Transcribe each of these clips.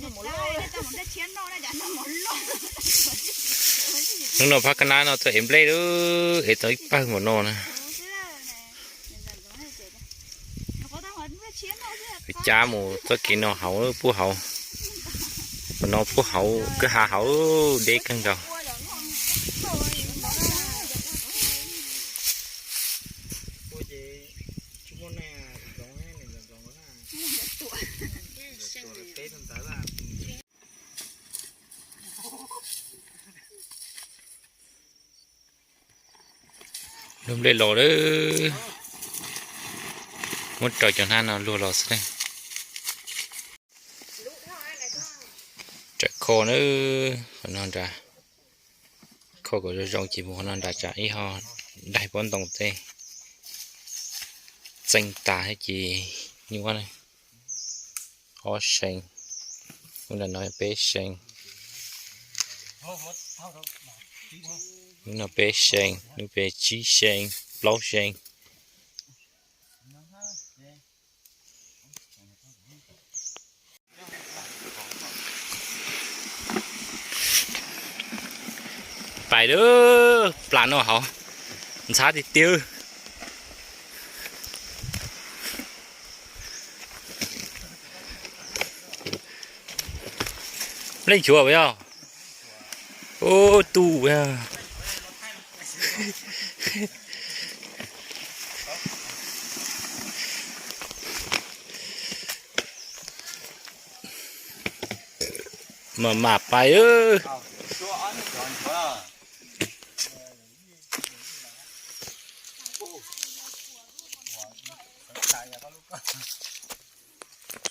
Hnub no phab kab nab no tuaj ev nplej lawm, ev tau ib pawg npaum no na. Cab mus txoj kev no hauv, pub hauv, no pub hauv kwj ha hauv, deb kawg nkaus. Luag nplej los lawm, muab raws cov hnab no luag los xwb. Tawm kho na, qhov no nrad, kho kom zoo zoo ces mus qhov no nrad tsam ib ho daig pob ntoo tej txeej tas thiab ces nyuaj na. Ob see, lub nram no peb see, lub no peb see, lub pem tsib see, plaub see. Pais lawm, plas no hauv ntxhab tiag tiag. Nplej nchuav yog, ub, tu. Mas mam pais.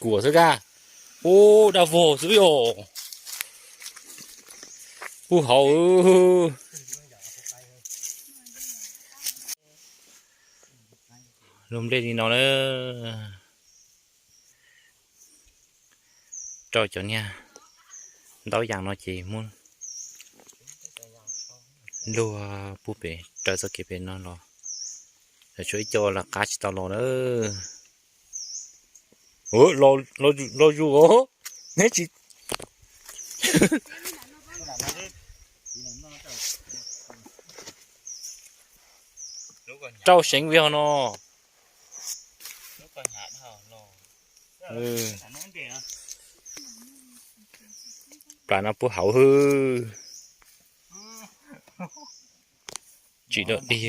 Kuam xwb kag. Ub, dab vog xwb yog. Pub hauv. Luag nplej li no na. Rau cov niag ntaub yas no ces muab luag pub pem raws txoj kev pem no los. Tshuav ib co los qab tsis tau los na. Los zus os, neb tsis rau seev vim ho no. Plas no pub hauv hwb. Tsis dog dig.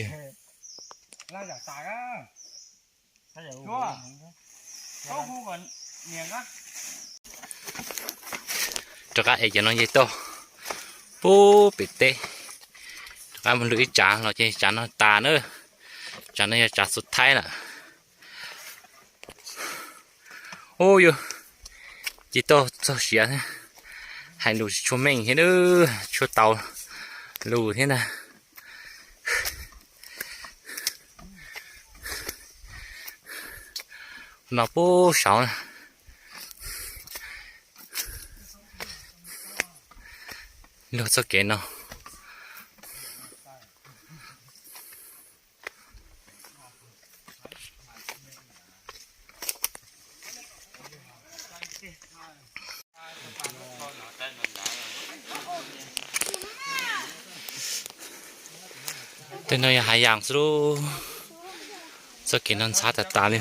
Rov qab ev cov no nce toj pub pem teb, rov qab mus lwm ib tsav los ces tsav no tas na. Tsav no yog tsav xuv thaib lawm. Ub, yus ces tau txog siav thiab, hais lus tsis tshua meej thiab, tshua tau lus thiab na. No pub saud na, luag txoj kev no. Tej no yog hav yas xwb lauj, txoj kev no ntxhab tas tas li.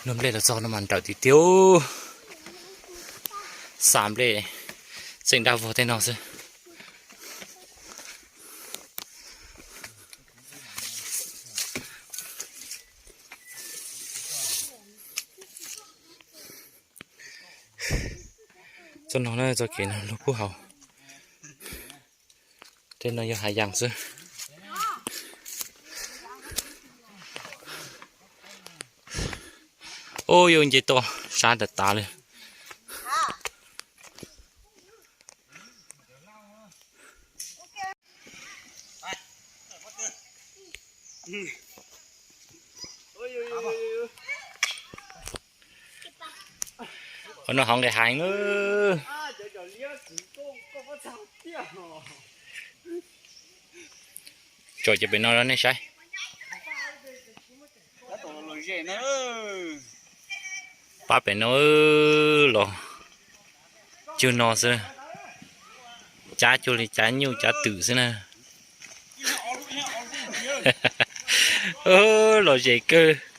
Luag nplej los txog no mas nrawm tiag tiag, xa nplej tseem dab vog tej no xwb. Txoj no na, txoj kev no luag pub hauv. Tej no yog hav yas xwb. Ub, yuav nce tuaj sab tas tas li. Ua no hov nqis heev na. Tso cov pem no rau nej saib. Pab pem no los cuag no xwb, cav cuag li cav nyuj cav twm xwb na. Los zem kawg.